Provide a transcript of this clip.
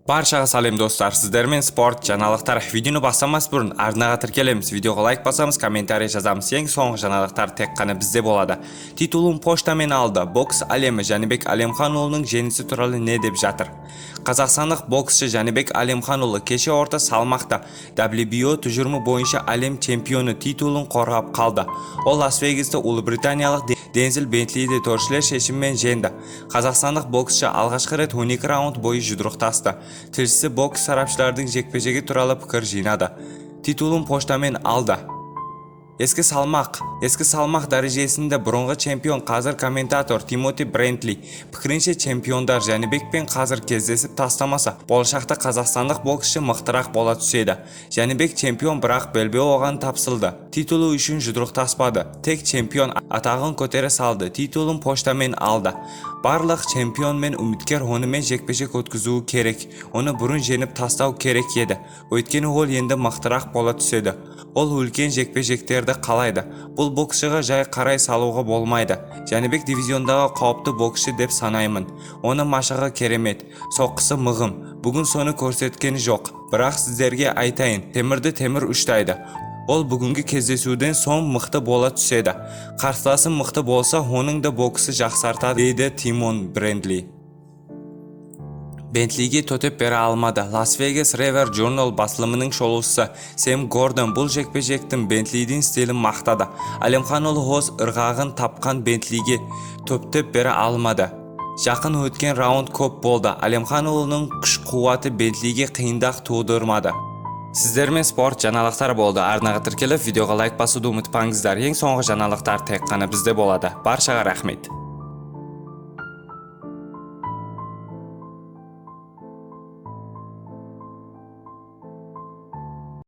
Баршаға сәлем, достар! Сіздермен спорт жаңалықтар. Видеоны бастамас бұрын арнаға тіркелеміз, видеоға лайк басамыз, комментарий жазамыз. Ең соңғы жаңалықтар тек қана бізде болады. Титулын поштамен алды. Бокс әлемі Жәнібек Әлемханұлының жеңісі туралы не деп жатыр? Қазақстандық боксшы Жәнібек Әлемханұлы кеше орта салмақта WBO тұжырымы бойынша әлем чемпионы титулын қорғап қалды. Ол Лас-Вегасте ұлыбританиялық Дензел Бентлиді төрешілер шешімімен жеңді. Қазақстандық боксшы алғашқы рет 12 раунд бойы жұдырықтасты. Тілшісі бокс сарапшылардың жекпе-жегі туралы пікір жинады. Титулын поштамен алды. Ескі салмақ дәрежесінде бұрынғы чемпион, қазір комментатор Тимоти Брентли пікірінше, чемпиондар Жәнібекпен қазір кездесіп тастамаса, болашақта қазақстандық боксшы мықтырақ бола түседі. Жәнібек чемпион, бірақ белбеу оған тапсырылды. Титулы үшін жұдырықтаспады, тек чемпион атағын көтере салды. Титулын поштамен алды. Барлық чемпион мен үміткер онымен жекпе-жек өткізуі керек. Оны бұрын жеңіп тастау керек еді, өйткені ол енді мықтырақ бола түседі. Ол үлкен жекпе-жектерді қалайды. Бұл боксшыға жай қарай салуға болмайды. Жәнібек дивизиондағы қауіпті боксшы деп санаймын. Оның машығы керемет, соққысы мығым. Бүгін соны көрсеткен жоқ, бірақ сіздерге айтайын, темірді темір ұштайды. Ол бүгінгі кездесуден соң мықты бола түседі. Қарсыласы мықты болса, оның да боксы жақсартады, дейді Тимон Брендли. Бентлиге төтеп бере алмады. Лас-Вегас Ревер Journal басылымының шолушысы Сэм Гордон бұл жекпе-жектің Бентлидің стилін мақтады. Әлемханұлы өз ырғағын тапқан Бентлиге төтеп бере алмады. Жақын өткен раунд көп болды. Әлемханұлының күш-қуаты Бентлиге қиындық тудырмады. Сіздермен спорт жаңалықтар болды. Арнаға тіркеліп, видеоға лайк басуды ұмытпаңыздар. Ең соңғы жаңалықтар тек қана бізде болады. Баршаға рахмет.